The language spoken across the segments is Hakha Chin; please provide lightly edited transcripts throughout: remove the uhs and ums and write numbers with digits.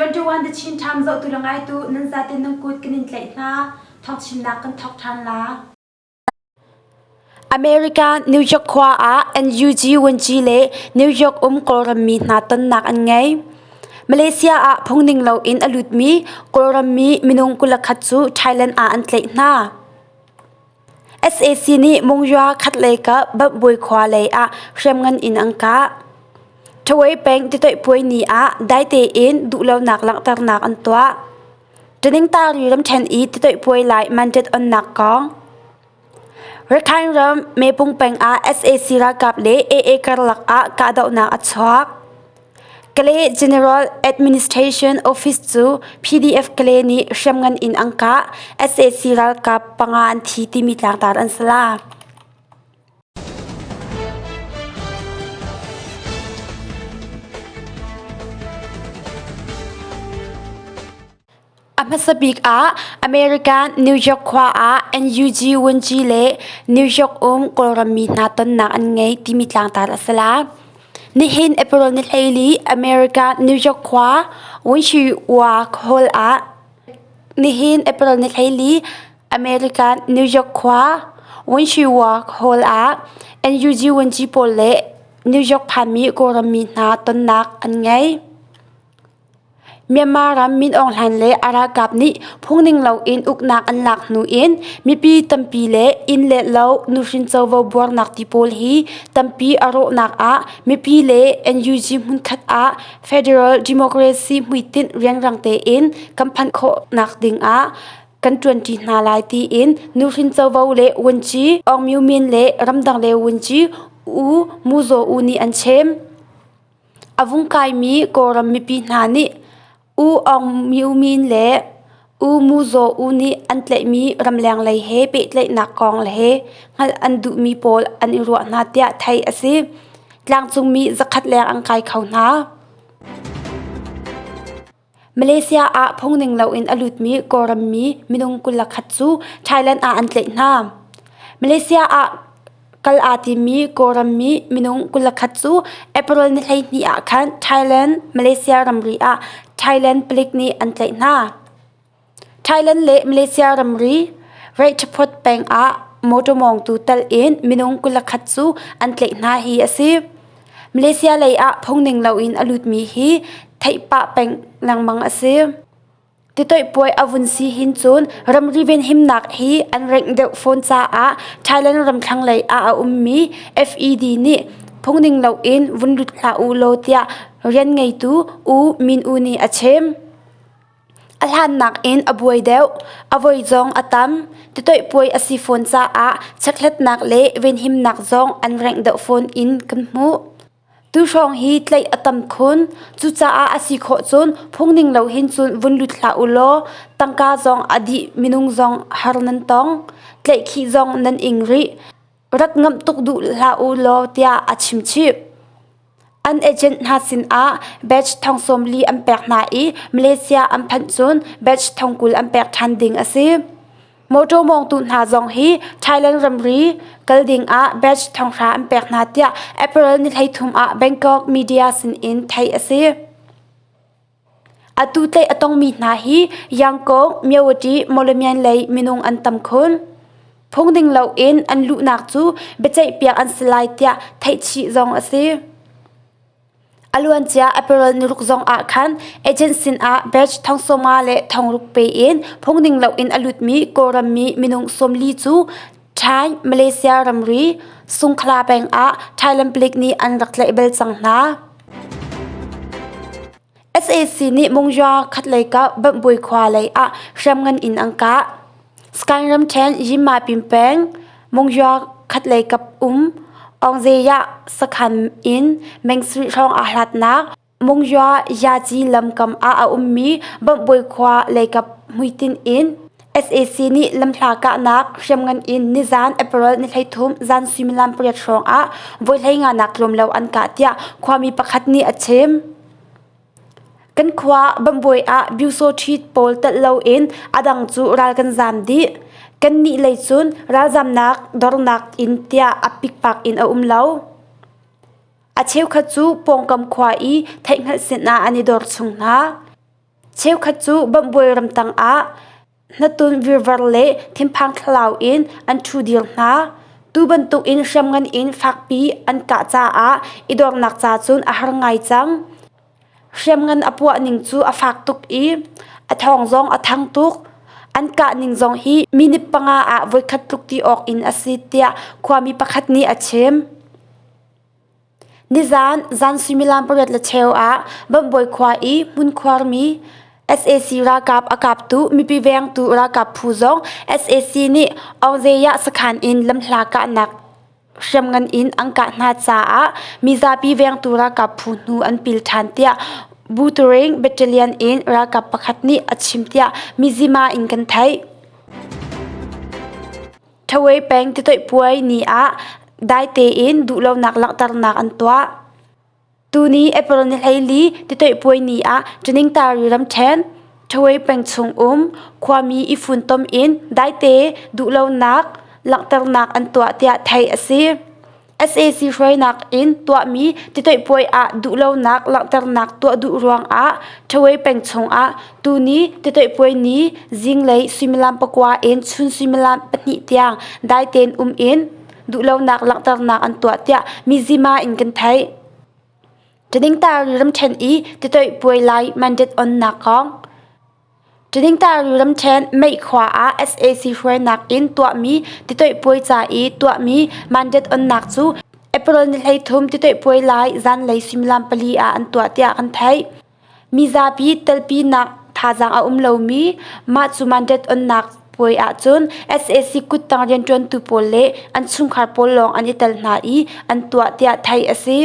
21 The Chin Times zohtu le ngaitu nan zaten nan kut kan in tlaih hna. Thawngchimnak kan thawk ṭhan la. America New York khua ah NUG Wunci le New York um Kawlram mi hna tonnak an ngei. Malaysia ah phungning loin a lutmi Kawlram mi minung 21 cu Thailand ah an tlaih hna. Sac nih Mungya khatlei kap Bamhbui khua lei ah hriamngan in an kah. Ṭhawei peng titoih puai ni ah dai tein duhlonak langhternak an tuah. Ṭiningtari ramṭhen i titoih puai lai mandate onnak kong. Rakhine ram Mepung peng ah sac ralkap le AA karlak ah kahdohnak a chuak. Kalay General Administration Office cu PDF Kalay nih hriamngan in an kah. Sac ralkap panga an thi timi tlangtar an si la. A hmasa bik ah American New York khua ah NUG Wunci le New York um Kawlram mi hna tonnak an ngei timi tlangtar a si la. Nihin April ni 14 America New York khua Wunci Wa Hall ah Nihin April ni 14 American New York khua Wunci Wa Hall ah NUG Wunci pawl le New York phanmi Kawlram mi hna tonnak an ngei. Myanmar ram Min Aung Hlaing le a ralkap nih phungning loin uknak an lak hnu in mipi tampi le inn le lo nuhrin covo buarnak ti pawl hi tampi a rawhnak ah mipi le NUG hmunkhat ah Federal Democracy hmuitinh rianrang tein kan phanh khawhnak ding ah kan ṭuanṭi hna lai tiin nuhrin covo le Wunci Aung Myo Min le ramdang le Wunci U Mu Zaw U nih an chim. A vung kaimi Kawlram mipi hna nih U Aung Myo Min le U Mu Zaw U nih an tlaihmi ramleng lei he pehtlaihnak kong he hngalh an duhmi pawl an i ruah hna tiah theih a si. Tlangcungmi zakhat leng an kai kho hna. Malaysia ah phungning loin a lutmi Kawlram mi minung 21 cu Thailand ah an tlaih hna. Malaysia ah kal aa timmi Kawlram mi minung 21 cu April ni 12 ah khan Thailand Malaysia ramri ah Thailand palik nih an tlaih hna. Thailand le Malaysia ramri Rajaput peng ah mawṭaw mawngtu tal in minung 21 cu an tlaih hna hi a si. Malaysia lei ah phungning loin a lutmi hi theih pah peng lengmang a si. Titoih puai a vun si hin cun ramri venhimnak hi an rengh deuh fawn caah Thailand ramthlang lei ah a ummi FED nih phungning loin vun lut hlah u law tiah rian ngeitu U Min U nih a chim. A hlannak in a buai deuh, a voi zong a tam. Titoih puai a si fawn caah chekhlatnak le venhimnak zong an rengh deuh fawn in kan hmuh. Tuhrawng hi tlaih a tam khun. Cucaah a si khawh cun phungning lo hin cun vun lut hlah u law tangka zong a dih minung zong har nan tong. Tlaihkhih zong nan ing rih. Rak ngamh tuk duh hlah u law tiah a chim chih. An agent hna sinah batch thong 40 an pek hna i Malaysia an phanh cun batch thong 20 an pek ṭhan ding a si. Motor mawngtu hna zong hi Thailand ramri kal ding ah batch thong 100 an pek hna tiah April ni 33 ah Bangkok media sinin theih a si. Atu tlaih a tongmi hna hi Yangkong, Myawaddy, Mawlamyine lei minung an tam khun. Phungning loin an luhnak cu biaceihpiak an si lai tiah theihchih zong a si. A luancia April niruk zong ah khan agent sinah batch thong 50 le thong ruk pe in phungning loin a lutmi Kawlram mi minung 40 cu Thai Malaysia ramri Sungkhla peng ah Thailand palik nih an rak tlaih bal cang hna. Sac nih Mungya khatlei kap Bamhbui khua lei ah hriamngan in an kah. Sky ramṭhen Yinmapin peng Mungya khatlei kap um Aungzeyah sakhan in meng sarih hrawng aa hlatnak Mungya Yaci lamkam ah a ummi Bamhbui khua leikap hmuitinh in Sac nih lamhla kahnak hriamngan in nizan April ni 13 zan suimilam pariat hrawng ah voi 15 nak tlawm lo an kah tiah khuami pakhat nih a chim. Kan khua Bambuai ah Byusawṭhit pawl telh loin a dang cu ral kan zaam dih. Kannih lei cun ralzamnak dornak inn tiah a pikpak in a um lo. A cheukhat cu pawngkam khua i theihhngalh sinah an i dor chung hna. Cheukhat cu bawmhbawi ramtang ah hnatun virvar le thinphang thlalau in an ṭhu dir hna. Tu bantuk in hriamngan in fakpi an kah caah i dornak ca cun a har ngai cang. Hriamngan a puah ning cu a fak tuk i a thawng zong a thang tuk. An kah ning zong hi minute panga ah voikhat tluk ti awk in a si tiah khuami pakhat nih a chim. Nizaan zan suimilam pariat le cheu ah Bawmhbawi khua i hmunkhuarmi sac ralkap a kaptu mipi vengtu ralkap phu zong sac nih Aungzeyah sakhan in lamhla kahnak hriamngan in an kah hna caah mizapi vengtu ralkap phu hnu an pil ṭhan tiah Buturing Battalion in ralkap pakhat nih a chim tiah Mizzima in kan theih. Thawei peng titoih puai ni ah dai tein duhlonak langhternak an tuah. Tuni April ni 14 titoih puai ni ah Ṭiningtari ramṭhen Thawei peng chung um khuami i funtom in daite duhlonak langhternak an tuah tiah theih a si. Sac hruainak in tuahmi titoih puai ah duhlonak langhternak tuah duh ruangah Thawei peng chungah tuni titoih puai ni zinglei suimilam pakua in chun suimilam pahnih tiang dai tein um in duhlonak langhternak an tuah tiah Mizzima in kan theih. Ṭiningtari ramṭhen i titoih puai lai mandate onnak kong Ṭiningtari ramṭhen Meih khua ah sac hruainak in tuahmi titoih puai ca i tuahmi mandate onnak cu April ni 13 titoih puai lai zanlei suimilam pali ah an tuah tiah kan theih. Mizapi telpinak thazaang a um lomi mah cu mandate onnak puai ahcun sac kuttang rianṭuantu pawl le an chungkhar pawl lawng an i tel hna i an tuah tiah theih a si.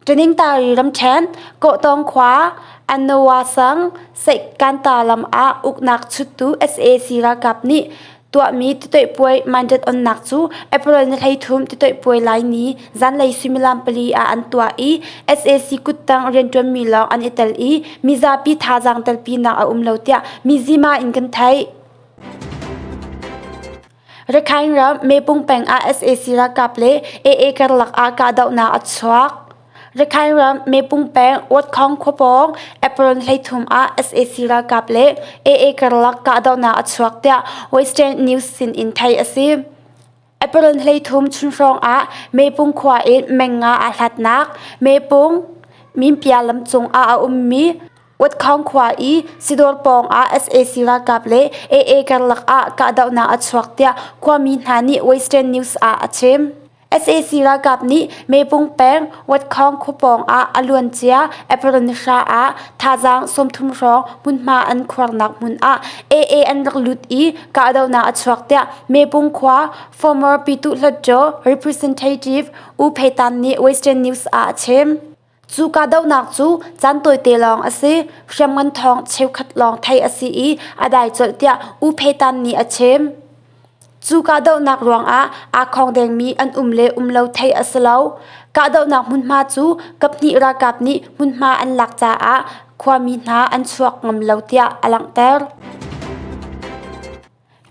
Ṭiningtari ramṭhen, Kawhtawng khua, Anowa sang, Seihkanta lam ah uknak chuttu sac ralkap nih tuahmi titoih puai mandate onnak cu April ni 13 titoih puai lai ni zanlei suimilam pali ah an tuah i sac kuttang rianṭuanmi lawng an i tel i mizapi thazaang telpinak a um lo tiah Mizzima in kan theih. Rakhine ram Mepung peng ah sac ralkap le AA karlak ah kahdohnak a chuak. Rakhine ram Mepung peng Watkhong khua pawng April 13 ah sac ralkap le AA karlak kahdohnak a chuak tiah Western News sin in theih a si. April 13 chun hrawng ah Mepung khua in menga aa hlatnak Mepung Minpia lam cung ah a ummi Watkhong khua i Sidor pawng ah sac ralkap le AA karlak ah kahdohnak a chuak tiah khuami hna nih Western News ah a chim. Sac ralkap nih Mepung peng Watkhong khua pawng ah a luancia April ni hra ah thazaang 30 hrawng hmunhma an khuarnak hmun ah AA an rak lut i kahdohnak a chuak tiah Mepung khua former Pyituh Hluttaw representative U Phe Tan nih Western News ah a chim. Cu kahdohnak cu caan tawite lawng a si. Hriamngan thawng cheukhat lawng theih a si i a dai colh tiah U Phe Tan nih a chim. Cu kahdohnak ruangah aa khawng dengmi an um le um lo theih a si lo. Kahdohnak hmunhma cu kaphnih ralkap nih hmunhma an lak caah khuami hna an chuak ngam lo tiah a langhter.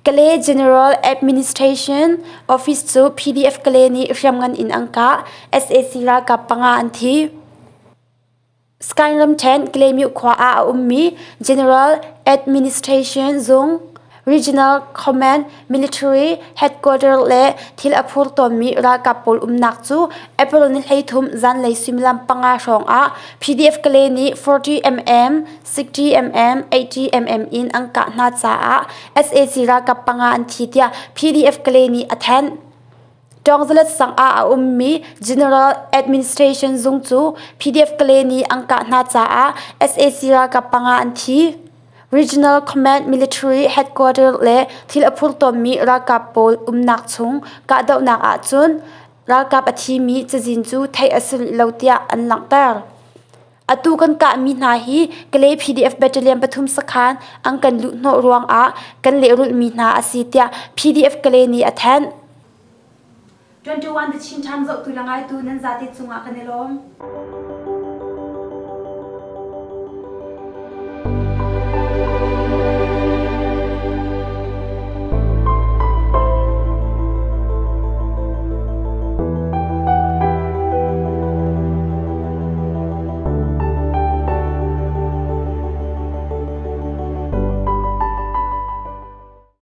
Kalay General Administration Office cu PDF Kalay nih hriamngan in an kah. Sac ralkap panga an thi. Sky ramṭhen Kalaymyo khua ah a ummi General Administration zung, Regional Command Military Headquarter le thil a phur tawnmi ralkap pawl umnak cu April ni 13 zanlei suimilam panga hrawng ah PDF Kalay nih 40 mm, 60 mm, 80 mm in an kah hna caah sac ralkap panga an thi tiah PDF Kalay nih a thanh. Ṭawngzalet sang ah a ummi General Administration zung cu PDF Kalay nih an kah hna caah sac ralkap panga an thi. Regional Command Military Headquarter le thil a phur tawnmi ralkap pawl umnak chung kahdohnak ahcun ralkap a thimi cazin cu theih a si rih lo tiah an langhter. Atu kan kahmi hna hi Kalay PDF Battalion pathum sakhan an kan luhhnawh ruangah kan lehrulhmi hna a si tiah PDF Kalay nih a thanh. 21 The Chin Times zohtu le ngaitu nan zate cungah kan i lawm.